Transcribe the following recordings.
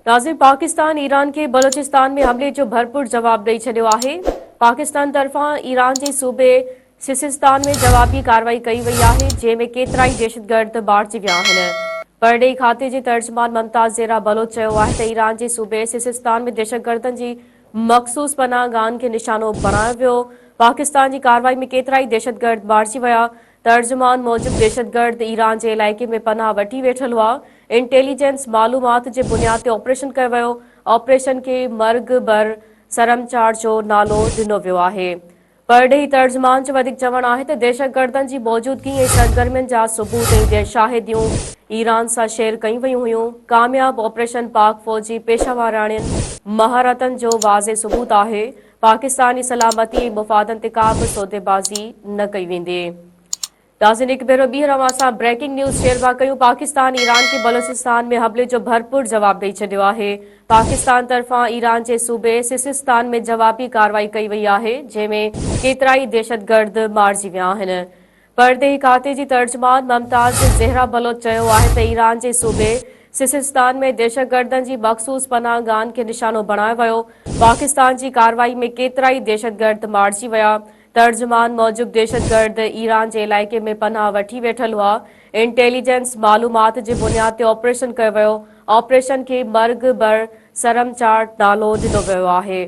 ناظرين پاڪستان ايران کي بلوچستان ۾ حملي جو ڀرپور جواب ڏئي ڇڏيو آهي. پاڪستان طرفان ايران جي صوبي سيسستان ۾ جوابي ڪارروائي ڪئي وئي آهي جنهن ۾ ڪيترائي دهشتگرد مارجي ويا آهن. پرڏيهي کاتي جي ترجمان ممتاز زهرا بلوچ چيو آهي ته ايران جي صوبي سيسستان ۾ دهشتگردن جي مخصوص پناهه گاهن کي نشانو بڻايو ويو، پاڪستان جي ڪارروائي ۾ ڪيترائي دهشتگرد مارجي ويا. ترجمان موجب دهشتگرد ايران جي علائقي ۾ پناهه وٺي ويٺل هئا، انٽيليجنس معلومات جي بنياد تي آپريشن ڪيو ويو، آپريشن کي مرگ بر سرمچار جو نالو ڏنو ويو آهي. پرڏيهي ترجمان جو وڌيڪ چوڻ آهي ته دهشتگردن جي موجودگي ۽ سرگرمين جا ثبوت ۽ شاهديون ايران سان شيئر ڪيون ويون هيون، ڪامياب آپريشن پاڪ فوج جي پيشاوراڻين مهارتن جو واضح ثبوت آهي، پاڪستاني سلامتي ۽ مفادن تي ڪا به سوديبازي نه ڪئي ويندي. ناظرين هڪ ڀيرو ٻيهر اوهان سان بريڪنگ نيوز شيئر ٿا ڪيون پاڪستان ايران کي بلوچستان ۾ حملي جو ڀرپور جواب ڏئي ڇڏيو آهي پاڪستان طرفان ايران جي صوبي سيسستان ۾ جوابي ڪارروائي ڪئي وئي آهي جنهن ۾ ڪيترائي دهشتگرد مارجي ويا آهن پرڏيهي کاتي جي ترجمان ممتاز زهرا بلوچ چيو آهي ته ايران جي صوبي سيسستان ۾ دهشتگردن جي مخصوص پناهه گاهن کي نشانو بڻايو ويو، پاڪستان جي ڪارروائي ۾ ڪيترائي دهشتگرد مارجي ويا، ترجمان موجب دهشتگرد ايران جي علائقي ۾ پناهه وٺي ويٺل هئا، انٽيليجنس معلومات جي بنياد تي آپريشن ڪيو ويو، آپريشن کي مرگ بر سرمچار نالو ڏنو ويو آهي.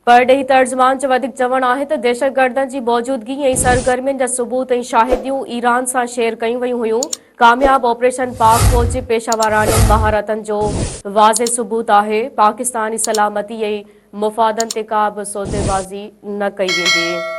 پرڏيهي ترجمان جو وڌيڪ چوڻ آهي ته دهشتگردن جي موجودگي ۽ سرگرمين جا ثبوت ۽ شاهديون ايران سان شيئر ڪيون ويون هيون، ڪامياب آپريشن پاڪ فوج جي پيشاوراڻين مهارتن جو واضح ثبوت آهي، پاڪستاني سلامتي ۽ مفادن تي ڪا به سوديبازي نه ڪئي ويندي.